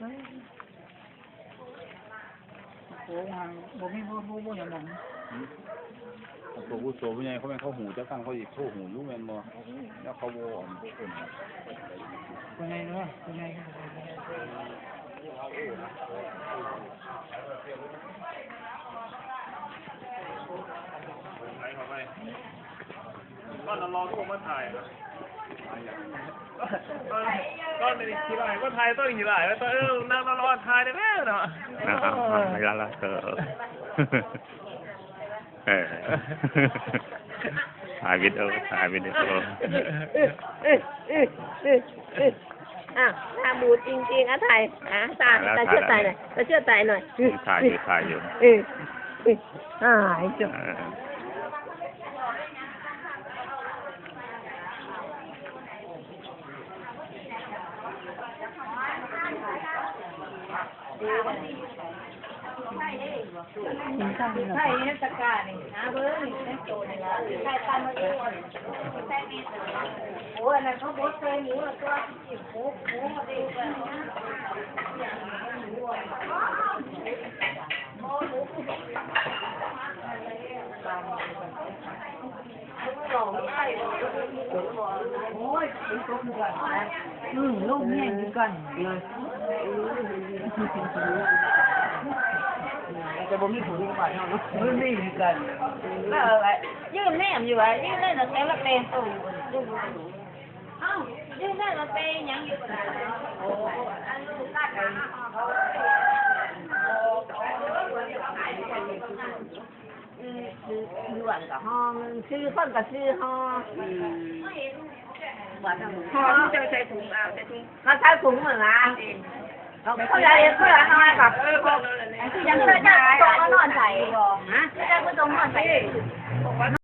ໂອ້ ບໍ່ມີ ບໍ່ ບໍ່ ບໍ່ຫຍັງບໍ່. ອືມ ພວກອາວຸໂສຜູ້ໃຫຍ່ເຂົາແມ່ນເຂົາຮູ້ຈັກທາງ ເຂົາຊິໂທຮູ້ຢູ່ແມ່ນບໍ່? ແລ້ວເຂົາບໍ່ອັນ ຜູ້ໃຫຍ່ເນາະ ຜູ້ໃຫຍ່. ຕອນນັ້ນລໍໂທມາຖ່າຍນະ ຕອນ ຕອນນີ້ຂີ້ຮ້າຍມາຖ່າຍ ຕອນຂີ້ຮ້າຍ ຕອນ ເອີ ນັ່ງລໍໆ ຖ່າຍໄດ້ແລ້ວເນາະ. ເອີ ເອີ ຖ່າຍວິດີໂອ ຖ່າຍວິດີໂອ. ອ້າວ ໜ້າບູດຈິງໆ ອາໄທ ອາ ຕາ ຕາເຊື່ອຕາຍໜ້ອຍ ຕາເຊື່ອຕາຍໜ້ອຍ. ຖ່າຍຢູ່ ຖ່າຍຢູ່. ເອີ ເອີ ອາຍ ເອີ ໂອ້ ອັນນັ້ນເຂົາບົດໃສ່ໝູແລ້ວຕົວະ. ໂອ້ຍ ຝົນຕົກຄືກັນນະ. ອືມ ລົມແຮງຄືກັນເລີຍ. ແຕ່ບໍ່ມີຝົນຄືບ້ານເຮົາເນາະ. ມັນມີຄືກັນ. ແລ້ວຢືນແນມຢູ່ວ່າ ຢືນແນມຕັ້ງແຕ່ລະແປງໂຕຢູ່. ອ້າວ ຢືນແນມແລ້ວແປງຫຍັງຢູ່? ໂອ້ ອັນລູກກັດນະ. ອືມ ຊື່ ຢູ່ອັນກະຫ້ອງ ຊື່ຄົນກະຊື່ຫໍ. ອືມ ຫໍເຈົ້າໃສ່ຖົງ ເອົາໃສ່ຖົງ ເຂົາໃສ່ຖົງຫັ້ນລະ. ເຂົາ ເຂົາຢາກເຮັດເພື່ອເຮົາໃຫ້ກັບ ເອີ ເຂົາ ອັນຄືຍັງເຮັດໄດ້ ເຂົານອນໃສ່ບໍ່? ຮະ ເຂົາເຈົ້າບໍ່ຕ້ອງນອນໃສ່.